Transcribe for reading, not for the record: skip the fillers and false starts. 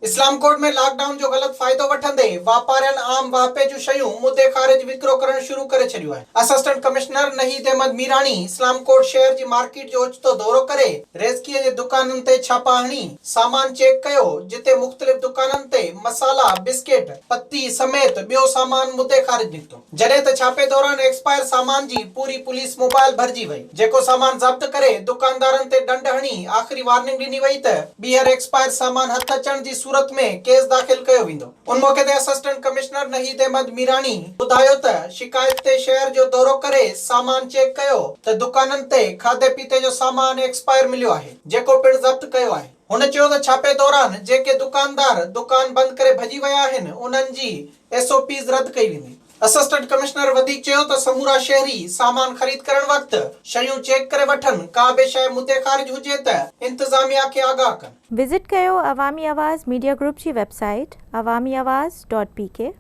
اسلام ڪوٽ ۾ lock down جو غلط فائدو وٺندي واپارين عام واهپي جون شيون مدي خارج وڪرو ڪرڻ شروع ڪري ڇڏيو آهي. اسسٽنٽ ڪمشنر نهيد احمد ميراڻي اسلام ڪوٽ شهر جي مارڪيٽ جو اوچتو دورو ڪري ريزڪي جي دڪانن تي ڇاپا هڻي سامان چيڪ ڪيو جتي مختلف دڪانن تي مصالحا، بسڪيٽ، پتي سميت ٻيو سامان مدي خارج نڪتو. جڏهن ته ڇاپي دوران ايڪسپائر سامان جي پوري پوليس موبائل ڀرجي وئي، جيڪو سامان ضبط ڪري دڪاندارن تي ڏنڊ هڻي آخري وارننگ ڏني وئي ته ٻيهر ايڪسپائر سامان هٿ اچڻ جي صورت ۾ ڪيس داخل ڪيو ويندو. ان موقعي تي اسسٽنٽ ڪمشنر نهيد احمد ميراڻي ٻڌايو ته شڪايت تي شهر جو دورو ڪري سامان چيڪ ڪيو ته دڪانن تي کاڌي پيتي جو سامان ايڪسپائر مليو آهي، جيڪو پڻ ضبط ڪيو آهي. هن چيو ته ڇاپي دوران جيڪي دڪاندار دڪان بند ڪري ڀڄي ويا آهن انهن جي ايس او پيز رد ڪئي ويندي. اسسٽنٽ ڪمشنر وڌيڪ چيو ته سمورا شهري سامان خريد ڪرڻ وقت شيون چيڪ ڪري وٺن، ڪا به شيء مدي خارج هجي ته انتظاميا کي آگاهه ڪن. وزٽ ڪيو عوامي آواز ميڊيا گروپ جي website Awami Awaz dot P K.